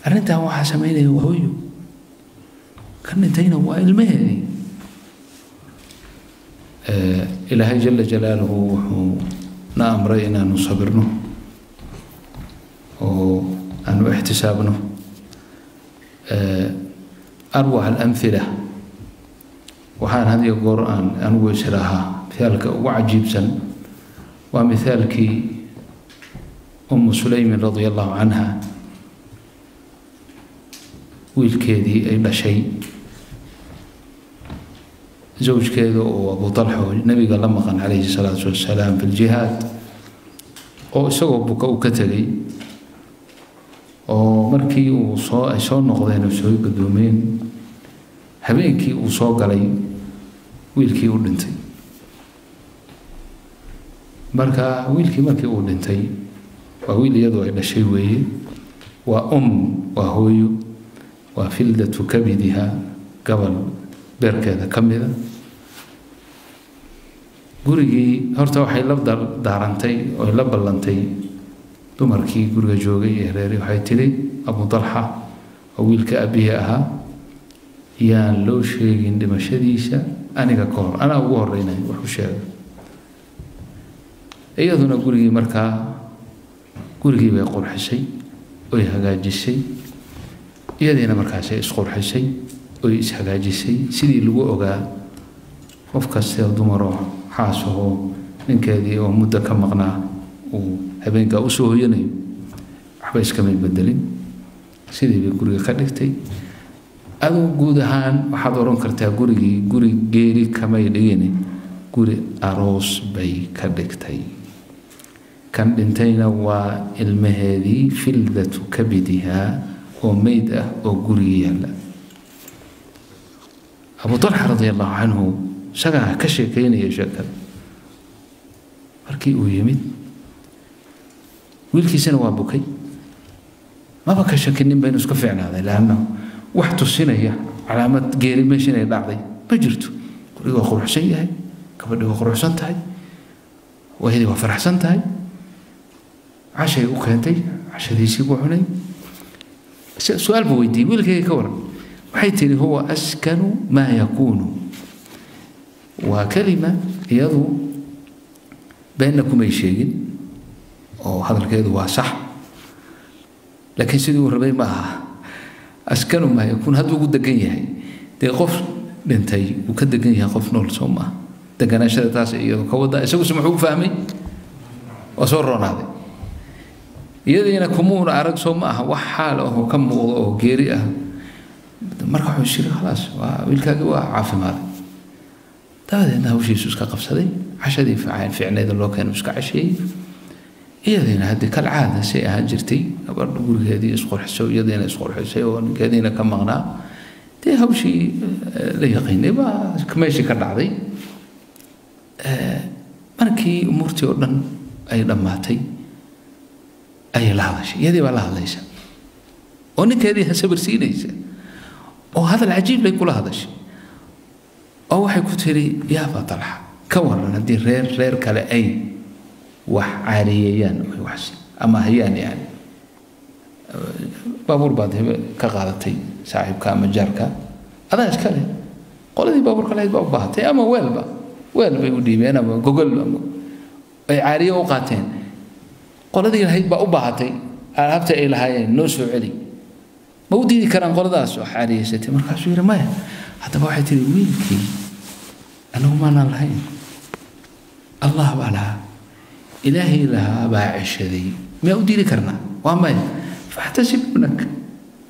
Arrintan waxaa samaynaya waa hooyo, kan dhintayna waa ilmaheedii. Ilaahay jala jalaaluhu wuxuu na amray inaanu sabirno oo aanu ixtisaabno. Arwac alamhila, waxaan had iyo goor aan anigu islahaa mithaalka ugu cajiibsan waa mithaalkii Umu Sulaymin radia allahu canha, wiilkeedii ay dhashay, zawjkeeda oo Abu Talxa oo nabiga la maqan calayhi salaatu wassalaam fi ljihaad, oo isagoo buka uu ka tegey, oo markii uu soo ay soo noqdeen oo soo gadoomeen, habeenkii uu soo galay wiilkii u dhintay. Marka wiilkii markii uu dhintay, waa wiil iyadu ay dhashay weeye, waa waa hooyo, waa fildatu kabidiha, gabal beerkeeda ka mida. Gurigii horta waxay la daarantay oo la ballantay dumarkii guriga joogay ee reeri. Waxay tidhi Abu Talxa oo wiilka aabihii ahaa yaan loo sheegin dhimashadiisa aniga ka hor, anaa ugu horeynay wax u sheega. Iyaduna gurigii markaa gurigii bay qurxisay oy hagaajisay, iyadiina markaasay isqurxisay oy ishagaajisay sidii lagu ogaa qof kastee dumaroo xaas ahoo ninkeedii oo muddo ka maqnaa uu habeenkaa usoo hoyanayo. Waxba iskamay bedelin, sidii bay guriga ka dhigtay. Aduu guud ahaan waxaad odhan kartaa gurigii guri geeri kamay dhigin, guri aroos bay ka dhigtay. Kan dhintayna waa ilmaheedii, fildatu kabidihaa, oo meyd ah oo gurigii yaalla. Abu Talxa radia allahu canhu isagaa ka sheekeynaya sheekada. Markii uu yimid wiilkiisana waa bukay, maba ka shakinin ba inuu iska fiicnaaday, laanna wax tusinaya calaamad geeri meesha inay dhacday ma jirto. Guriga waa quruxsan yahay, gabadhi waa quruxsan tahay, hooyadii waa faraxsan tahay, cashay u keentay, cashadiisii buu cunay. Su-aal buu weydiiyey: wiilkayga ka waran? Waxay tihi: huwa askanu maa yakuunu. Waa kalima iyadu beenna kumay sheegin oo hadalkeedu waa sax, laakiin sidii uu rabay ma aha. Askanu maa yakuun, hadduu ugu degan yahay. Dee qof dhintay uu ka degan yahay qof nool, soo maaha? Deganaashada taas iyadu ka wadaa, isaguse muxuu u fahmay? Waa soo roonaaday. Iyadiina kumuuna arag, soo ma aha, wax xaal ah oo ka muuqdo oo geeri ah. Marka wuxuu yiri: khalaas, waa wiilkaagii waa caafimaaday. Dabadeedna hawshiisu iska qabsaday, cashadii fiicneeda loo keeno iska casheeyey. Iyadiina haddii kal caada say ahaan jirtay, gabadha gurigeedii isqurxiso, iyadiina isqurxisay oo ninkeediina ka maqnaa, dee hawshii la yaqiinay baa meeshii ka dhacday. Markii umuurtii oo dhan ay dhammaatay ayay la hadashay. Iyadii baa la hadlaysa oo ninkeedii sabir siinaysa, oo hadal cajiib lay kula hadashay, oo waxay ku tiri: yaa Aba Talxa, ka waran haddii reer kale ay wax caariyeeyaan, wax ama hayaan, yani baabuur baad hebe ka qaadatay saaxiibka ama jaarka, adaa iska leh, qoladii baabuurka lahayd baa u baahatay, ama weelba weel bay u dhiibeen ama gogol ama ay caariye u qaateen, qoladii lahayd baa u baahatay alaabta ay lahaayeen, noo soo celi, ma u diidi karaan qoladaas wax caariyeysatay? Markaasuu yidhi: maya. Haddaba waxay tihi: wiilkii anagu maanaan lahayn, Allah baa lahaa, Ilaahay lahaa baa ceshaday, miyaa u diidi karnaa? Waa maya. Faxtasib ibnak.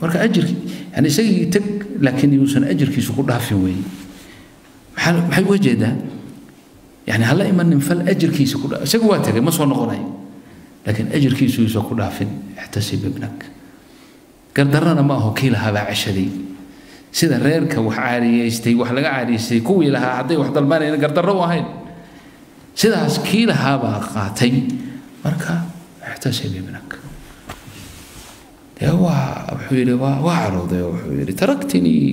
Marka ajirki yani isagii tag, laakiin yuusan ajirkiisu ku dhaafin weeye. Maxay uga jeedaa? Yani hala imanin fal ajirkiisa ku dhaaf. Isagu waa tegay, ma soo noqonayo, laakiin ajirkiisu yuusan ku dhaafin. Ixtasib ibnak. Gardarrana ma aho, kii lahaa baa ceshaday. Sida reerka wax caariyeystay, wax laga caariyeystay, kuwii lahaa hadday wax dalbanayeen gardarro u ahayn, sidaas kii lahaa baa qaatay. Marka ixtasib ibnak. Dee waa wuxuu yidhi, waa carooday oo wuxuu yidhi: taraktinii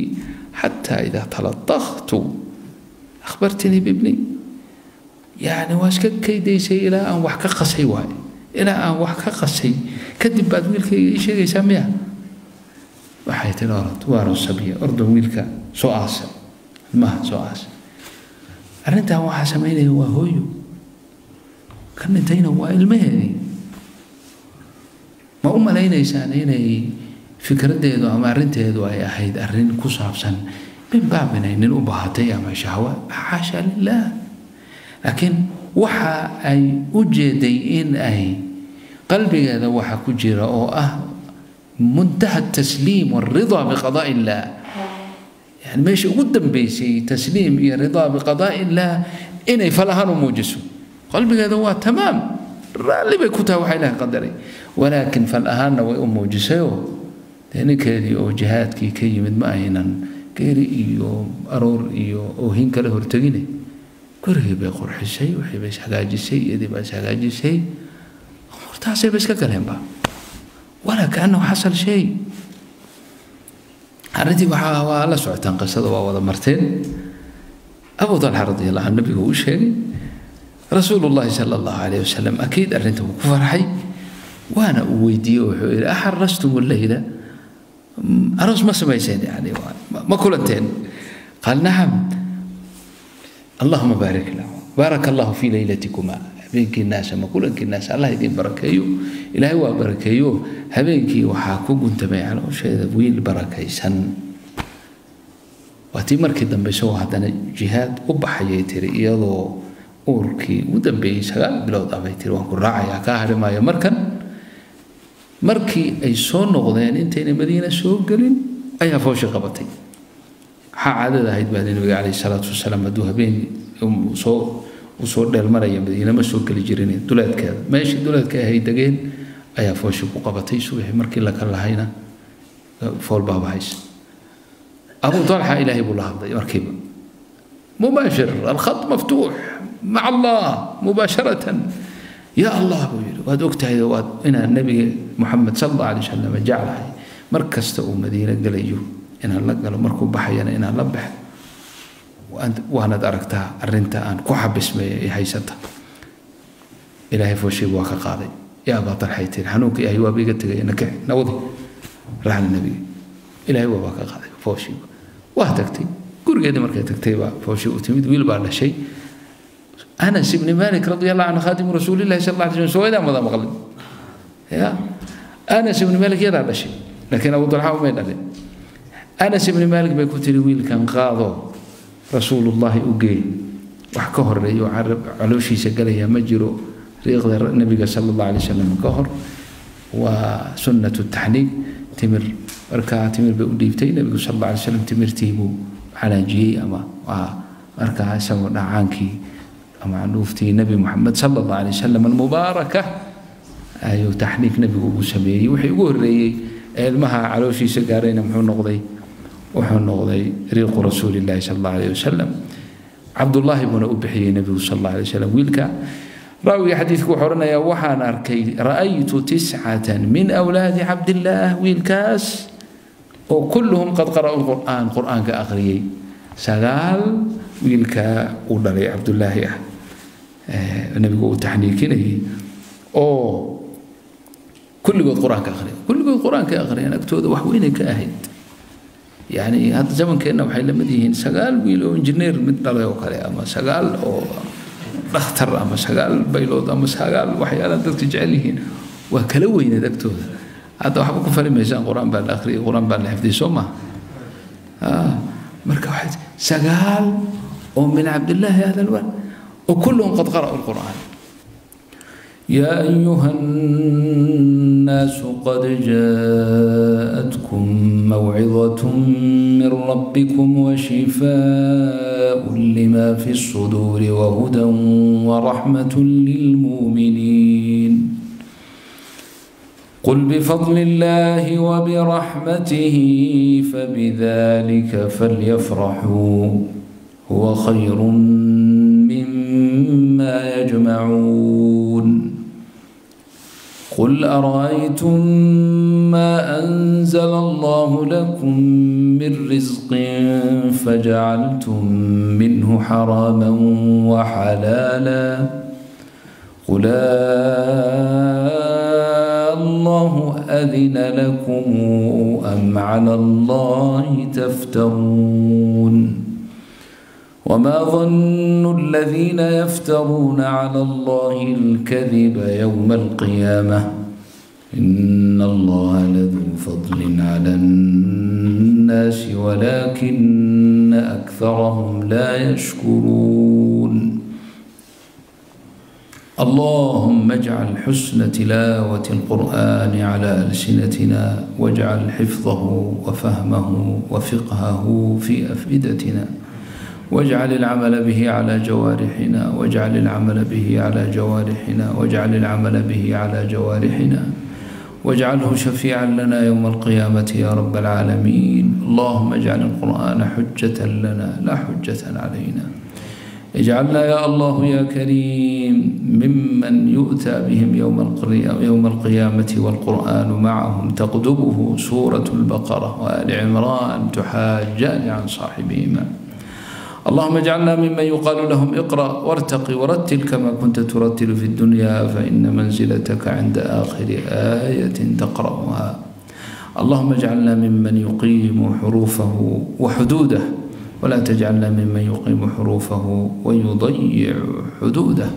xataa idaa taladaktu akhbartinii bibni, yani waa iska kaydaysay ilaa aan wax ka qasay, waaye ilaa aan wax ka qasay kadib baad wiilkayga ii sheegaysaa miya? Waxay tiri orod waaro sabiya ordo wiilka soo aasa, ilmaha soo aasa. Arrintan waxaa samaynaya waa hooyo, kan dhintayna waa ilmaheedii. Ma u malaynaysaan inay fikraddeedu ama arrinteedu ay ahayd arrin ku saabsan min baab inay nin u baahatay ama shahwa? Xaasha lilah. Laakiin waxa ay u jeeday in ay qalbigeeda waxa ku jira oo ah muntaha tasliim walridaa biqadaa illah, yani meesha ugu dambeysay tasliim iyo ridaa biqadaa illah inay fal ahaan u muujiso. Qalbigeeda waa tamaam, raalli bay ku tahay waxa Ilaahay qadaray, walaakin fal ahaanna way u muujisayoo dee ninkeedii oo jihaadkii ka yimid ma aynan geeri iyo aroor iyo oohin kala hortegine, gurigii bay qurxisay, wixii bay ishagaajisay, iyadii baa ishagaajisay, umuurtaasay ba iska galeenba, walaa kaannahu xasal shay. Arrintii waxaa waa la socotaan, qisada waa wada marteen. Abu Talxa radi allahu anhu nabigu u sheegay, rasuulullahi sala allahu calayhi wasalam akiid arrinta wuu ku farxay, waana uu weydiiyey, wuxuu yidhi axarastum alleyla, aroos ma samayseen, yani ma kulanteen? Qaal nacam, allahuma baarik lahu, baaraka allahu fii leylatikuma, habeenkiinaas ama kulankiinaas Allah idiin barakeeyo. Ilaahay waa barakeeyo, habeenkii waxaa ku guntamay caloosheeda wiil barakaysan. Waa tii markii dambe isagoo haddana jihaad u baxayay tiri, iyadoo uurkii ugu dambeeyey 9 bilood ah bay tiri waan ku raacayaa, kaa hari maayo. Markan markii ay soo noqdeen intayna Madiina soo gelin ayaa fooshi qabatay. Waxaa caadada ahayd baa nabiga calayhi salaatu wasalaam hadduu habeen soo usoo dheelmaraya Madiina ma soo geli jirin duleedkeeda, meeshii duleedka ahay degeen ayaa fooshi ku qabatay. Subaxii markii la kala lahayna fool baaba haysa. Abu Talxa Ilaahay buu la hadlay markiiba mubaashir, alkhat maftuux maca Allah mubaasharatan. Ya Allah buu yidhi, waad ogtahay waad inaan nabiga Muxamed sal allahu alay wasalam jeclahay, mar kasta uu Madiine gelayo inaan la galo, markuu baxayana inaan la baxo, waanaad aragtaa arrinta aan ku xabismaya ee haysata. Ilaahay fooshay waa ka qaaday. Yaa Abaa Talxay tiri, xanuunka Ilaahay waaba iga tegay, na kici nawadi raacna nabiga. Ilaahay waaba ka qaaday fooshii, waa tagtay gurigeedii. Markay tagtay baa fooshii u timid, wiil baa dhashay, Anas ibni Malik radi allahu canhu, khaadimu rasuulillahi sal alla alay slam. Soo wada maqlin ya Anas ibni Malik yadaa dhashay, laakiin Abu Talxa umay dhalin. Anas ibni Malik bay ku tiri wiilkan qaado rasuulullahi u geey, wax ka horeeyo carab calooshiisa galaya ma jiro riiqda nabiga sala allahu alay wasalam ka hor, waa sunnatu taxniig timir. Markaa timir bay u dhiibtay, nabigu sal alla alay wasalam timirtii buu calaajiyey, ama waa markaa isagoo dhacaankii ama candhuuftii nabi Muxamed sala allahu alay wasalam almubaaraka ayuu taxniig nabigu ugu sameeyey. Wixii ugu horreeyey ee ilmaha calooshiisa gaarayna muxuu noqday? Wuxuu noqday riiqu rasuulillahi sal allahu alayh wasalam. Cabdullaahi buuna u bixiyey nabigu sal allahu alay wasalam wiilka. Raawiga xadiidku wuxuu odhanayaa waxaan arkay ra'aytu 9 min awlaadi Cabdillaah, wiilkaas oo kulluhum qad qara'u lqur'aan, qur'aanka akhriyey, 9 wiilka uu dhalay Cabdullaahi ah nabigu uu taxniikinayay oo kulligood qur-aanka akhriyay, kulligood qur-aanka akhriyeen. Agtooda wax weynay ka ahayd. Yani hadda zamankeenna waxay la mid yihiin 9 wiil oo injineer mid dhalay oo kale, ama 9 oo dhakhtar, ama 9 baylood, ama 9 waxyaalaha dadka jecel yihiin, waa kala weyneed agtooda. Hadda waxba ku fali maysaan qur-aan baa la akhriyay, qur-aan baa la xifdiyay, soo maha? Marka waxay 9 oo min Cabdillaahi hada alwal oo kulluhum qad qara'u lqur'aan. يا أيها الناس قد جاءتكم موعظة من ربكم وشفاء لما في الصدور وهدى ورحمة للمؤمنين. قل بفضل الله وبرحمته فبذلك فليفرحوا هو خير مما يجمعون. قل أرأيتم ما أنزل الله لكم من رزق فجعلتم منه حراما وحلالا قل الله أذن لكم أم على الله تفترون. وما ظن الذين يفترون على الله الكذب يوم القيامة إن الله لذو فضل على الناس ولكن أكثرهم لا يشكرون. اللهم اجعل حسن تلاوة القرآن على ألسنتنا، واجعل حفظه وفهمه وفقهه في أفئدتنا، واجعل العمل به على جوارحنا، واجعل العمل به على جوارحنا، واجعل العمل به على جوارحنا، واجعله شفيعا لنا يوم القيامة يا رب العالمين. اللهم اجعل القرآن حجة لنا لا حجة علينا. اجعلنا يا الله يا كريم ممن يؤتى بهم يوم القيامة والقرآن معهم، تقدبه سورة البقرة وآل عمران تحاجان عن صاحبهما. اللهم اجعلنا ممن يقال لهم اقرأ وارتق ورتل كما كنت ترتل في الدنيا، فإن منزلتك عند آخر آية تقرأها. اللهم اجعلنا ممن يقيم حروفه وحدوده، ولا تجعلنا ممن يقيم حروفه ويضيع حدوده.